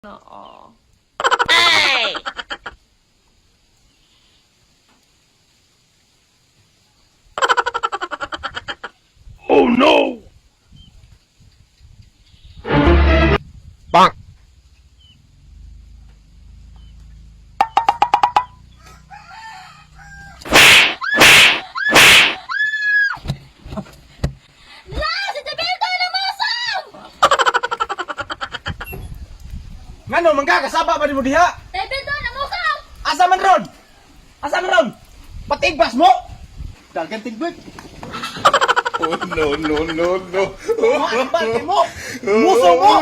Oo. Oh no! Bonk! La! Si Dabildo na musong! Ngano man ka kasaba pa nimo diha? Dabildo na musong! Asa man ron? Asa man ron? Patigbas mo. Dagan tigbig. Oh no no no no! Mo mo. Muso mo.